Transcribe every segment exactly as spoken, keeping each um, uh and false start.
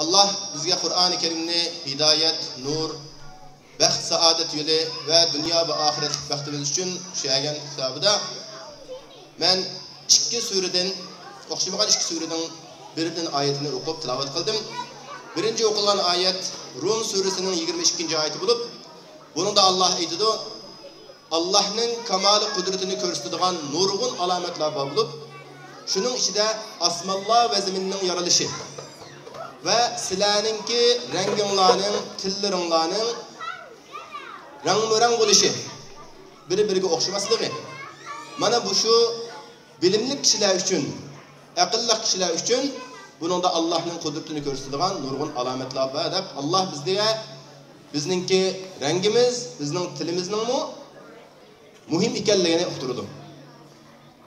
ئاللاھ بىزگە قۇرئانى كەرىمنى ھىدايەت، نۇر، بەخت، سائادەت يولى ۋە دۇنيا ۋە ئاخىرەتلىك بەختىمىز ئۈچۈن چۈشەرگەن كىتابىدا، مەن ئىككى سۈرىدىن، ئوخشىمىغان ئىككى سۈرىنىڭ بىردىن ئايىتىنى ئوقۇپ تىلاۋەت قىلدىم. بىرىنچى ئوقۇلغان ئايەت روم سۈرىسىنىڭ يىگىرمە ئىككىنچى ئايىتى بولۇپ، بۇنىڭدا ئاللاھ ئېيتىدۇ، ئاللاھنىڭ كامالى قۇدرىتىنى كۆرسىتىدىغان نۇرغۇن ئالامەتلەر بار بولۇپ، شۇنىڭ ئىچىدە ئاسمانلار ۋە زېمىننىڭ يارىلىشى ۋە سىلەرنىڭكى رەڭگىڭلارنىڭ، تىللىرىڭلارنىڭ رەڭمۇرەڭ بولۇشى، بىر-بىرىگە ئوخشىماسلىقى. مانا بۇ شۇ بىلىملىك كىشىلەر ئۈچۈن، ئەقىللىق كىشىلەر ئۈچۈن بۇنىڭدا ئاللاھنىڭ قۇدرىتىنى كۆرسىتىدىغان نۇرغۇن ئالامەتلەر بار دەپ، ئاللاھ بىزگە، بىزنىڭكى رەڭگىمىز، بىزنىڭ تىلىمىزنىڭمۇ مۇھىم ئىكەنلىكىنى ئۇقتۇرىدۇ.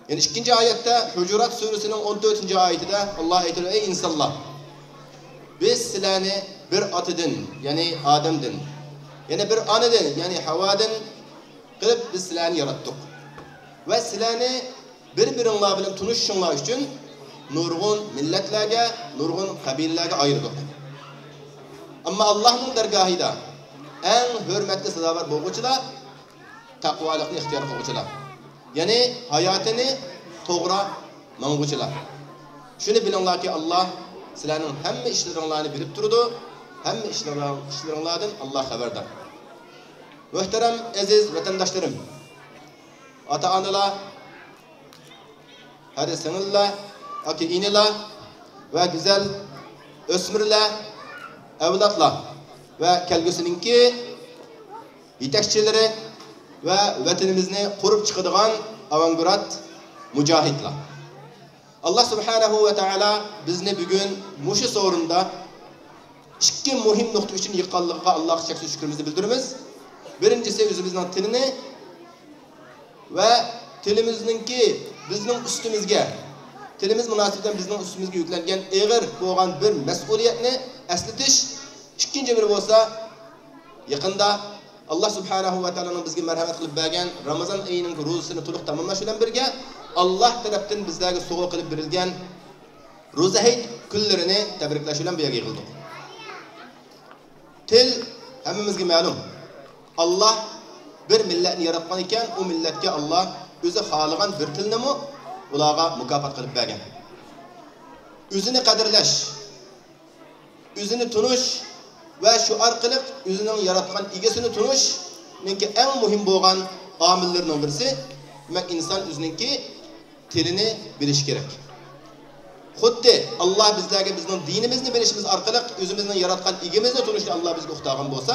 يەنە ئىككىنچى ئايەتتە، ھۇجۇرات سۈرىسىنىڭ ئون تۆتىنچى ئايىتىدە ئاللاھ ئېيتىدۇ، ئەي ئىنسانلار! بىز سىلەرنى بىر ئاتىدىن، يەنى ئادەمدىن، يەنە بىر ئانىدىن، يەنى ھاۋادىن قىلىپ بىز سىلەرنى ياراتتۇق. ۋە سىلەرنى بىر-بىرىڭلار بىلەن تونۇشۇشۇڭلار ئۈچۈن نۇرغۇن مىللەتلەرگە، نۇرغۇن قەبىلىلەرگە ئايرىدۇق. ئەمما ئاللاھنىڭ دەرگاھىدا ئەڭ ھۆرمەتكە سازاۋەر بولغۇچىلار تەقۋالىقنى ئىختىيار قىلغۇچىلار، يەنى ھاياتىنى توغرا ماڭغۇچىلار. شۇنى بىلىڭلاركى، ئاللاھ سىلەرنىڭ ھەممە ئىشلىرىڭلارنى بىلىپ تۇرىدۇ، ھەممە ئىشلىرىڭلار-، ئىشلىرىڭلاردىن ئاللاھ خەۋەردار. مۆھتەرەم ئەزىز ۋەتەنداشلىرىم، ئاتا-ئانىلار، ھەدە سىڭىللار، ئاكا-ئىنىلار ۋە گۈزەل ئۆسمۈرلەر، ئەۋلادلار ۋە كەلگۈسىنىڭكى يېتەكچىلىرى ۋە ۋەتىنىمىزنى قۇرۇپ چىقىدىغان ئاۋانگراد مۇجاھىدلار. ئاللاھ سۇبھانەھۇ ۋە تائالا بىزنى بۈگۈن مۇشۇ سورۇندا ئىككى مۇھىم نۇقتا ئۈچۈن يىغقانلىقىغا ئاللاھقا چەكسىز شۈكرىمىزنى بىلدۈرىمىز. بىرىنچىسى، ئۆزىمىزنىڭ تىلىنى ۋە تىلىمىزنىڭكى بىزنىڭ ئۈستىمىزگە، تىلىمىز مۇناسىۋىتىدىن بىزنىڭ ئۈستىمىزگە يۈكلەنگەن ئېغىر بولغان بىر مەسئۇلىيەتنى ئەسلىتىش. ئىككىنچى بىرى بولسا، يېقىندا ئاللاھ سۇبھانەھۇ ۋە تائالانىڭ بىزگە مەرھەمەت قىلىپ بەرگەن رامىزان ئېيىنىڭ روزىسىنى تولۇق تاماملاش بىلەن بىرگە، ئاللاھ تەرەپتىن بىزلەرگە سوۋغا قىلىپ بېرىلگەن روزا ھېيت كۈنلىرىنى تەبرىكلەش بىلەن بۇ يەرگە يىغىلدۇق. تىل ھەممىمىزگە مەلۇم. ئاللاھ بىر مىللەتنى ياراتقان ئىكەن، ئۇ مىللەتكە ئاللاھ ئۆزى خالىغان بىر تىلنىمۇ ئۇلارغا مۇكاپات قىلىپ بەرگەن. ئۆزىنى قەدىرلەش، ئۆزىنى تونۇش ۋە شۇ ئارقىلىق ئۆزىنىڭ ياراتقان ئىگىسىنى تونۇشنىڭكى ئەڭ مۇھىم بولغان ئامىللىرىنىڭ بىرسى، دېمەك، ئىنسان ئۆزىنىڭكى تىلىنى بىلىشى كېرەك. خۇددى ئاللاھ بىزلەرگە بىزنىڭ دىنىمىزنى بىلىشىمىز ئارقىلىق ئۆزىمىزنىڭ ياراتقان ئىگىمىزنى تونۇشنى ئاللاھ بىزگە ئۇقتۇرغان بولسا،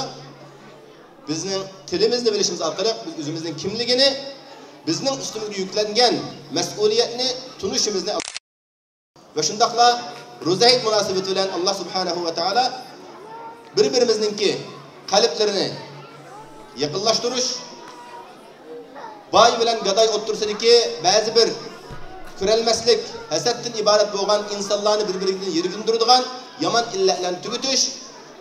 بىزنىڭ تىلىمىزنى بىلىشىمىز ئارقىلىق بىز ئۆزىمىزنىڭ كىملىكىنى، بىزنىڭ ئۈستىمىزگە يۈكلەنگەن مەسئۇلىيەتنى تونۇشىمىزنى ۋە شۇنداقلا روزا ھېيت مۇناسىۋىتى بىلەن ئاللاھ سۇبھانەھۇ ۋە تائالا بىر-بىرىمىزنىڭكى قەلبلىرىنى يېقىنلاشتۇرۇش، باي بىلەن گاداي ئوتتۇرىسىدىكى بەزى بىر كۆرەلمەسلىك، ھەسەتتىن ئىبارەت بولغان ئىنسانلارنى بىر-بىرىدىن يىرىكلەندۈرىدىغان يامان ئىللەتلەرنى تۈگىتىش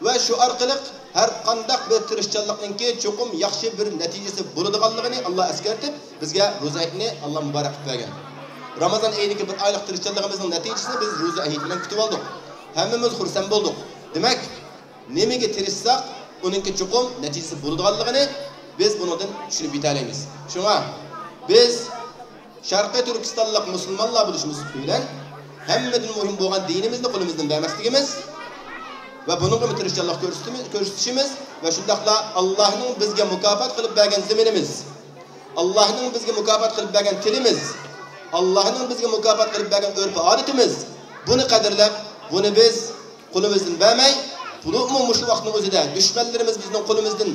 ۋە شۇ ئارقىلىق ھەر قانداق بىر تىرىشچانلىقنىڭكى چوقۇم ياخشى بىر نەتىجىسى بولىدىغانلىقىنى ئاللاھ ئەسكەرتىپ، بىزگە روزا ھېيتنى ئاللاھ مۇبارەك قىلىپ بەرگەن. رامازان ئېيىدىكى بىر ئايلىق تىرىشچانلىقىمىزنىڭ نەتىجىسىنى بىز روزا ھېيت بىلەن كۈتۈۋالدۇق. ھەممىمىز خۇرسەن بولدۇق. دېمەك، نېمىگە تىرىشساق، ئۇنىڭكى چوقۇم نەتىجىسى بولىدىغانلىقىنى بىز بۇنىڭدىن چۈشىنىپ يېتەلەيمىز. شۇڭا بىز شەرقىي تۈركىستانلىق مۇسۇلمانلار بولۇشىمىز بىلەن ھەممىدىن مۇھىم بولغان دىنىمىزنى قولىمىزدىن بەرمەسلىكىمىز ۋە بۇنىڭغىمۇ تىرىشچانلىق كۆرسىتىمىز، كۆرسىتىشىمىز ۋە شۇنداقلا ئاللاھنىڭ بىزگە مۇكاپات قىلىپ بەرگەن زېمىنىمىز، ئاللاھنىڭ بىزگە مۇكاپات قىلىپ بەرگەن تىلىمىز، ئاللاھنىڭ بىزگە مۇكاپات قىلىپ بەرگەن ئۆرپ-ئادىتىمىز، بۇنى قەدىرلەپ، بۇنى بىز قولىمىزدىن بەرمەي، بولۇپمۇ مۇشۇ ۋاقىتنىڭ ئۆزىدە دۈشمەنلىرىمىز بىزنىڭ قولىمىزدىن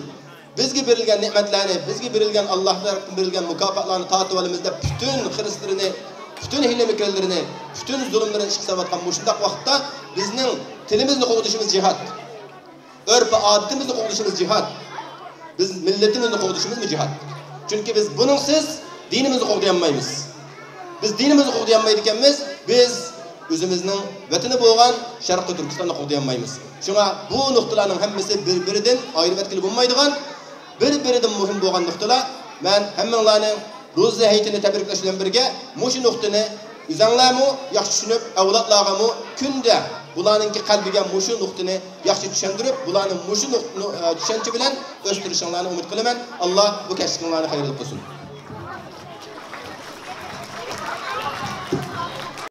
بىزگە بېرىلگەن نېمەتلەرنى، بىزگە بېرىلگەن، ئاللاھ تەرەپتىن بېرىلگەن مۇكاپاتلارنى تارتىۋالىمىز دەپ، پۈتۈن خىرىسلىرىنى، پۈتۈن ھىيلە-مىكىرلىرىنى، پۈتۈن زۇلۇملىرىنى ئىشقا سېلىۋاتقان مۇشۇنداق ۋاقىتتا بىزنىڭ تىلىمىزنى قوغدىشىمىز جىھاد. ئۆرپ-ئادىتىمىزنى قوغدىشىمىز جىھاد. بىز مىللىتىمىزنى قوغدىشىمىزمۇ جىھاد. چۈنكى بىز بۇنىڭسىز دىنىمىزنى قوغدىيالمايمىز. بىز دىنىمىزنى قوغدىيالمايدىكەنمىز، بىز ئۆزىمىزنىڭ ۋەتىنى بولغان شەرقىي تۈركىستاننى قوغدىيالمايمىز. شۇڭا بۇ نۇقتىلارنىڭ ھەممىسى بىر-بىرىدىن ئايرىۋەتكىلى بولمايدىغان، بىر-بىرىدىن مۇھىم بولغان نۇقتىلار. مەن ھەممىڭلارنى روزا ھېيتىنى تەبرىكلەش بىلەن بىرگە، مۇشۇ نۇقتىنى ئۆزەڭلارمۇ ياخشى چۈشىنىپ، ئەۋلادلارغىمۇ كۈندە بۇلارنىڭكى قەلبىگە مۇشۇ نۇقتىنى ياخشى چۈشەندۈرۈپ، بۇلارنى مۇشۇ نۇق-، نۇ-، ئە، چۈشەنچە بىلەن ئۆستۈرۈشۈڭلارنى ئۈمىد قىلىمەن. ئاللا بۇ كەچلىكىڭلارنى خەيرلىك قىلسۇن.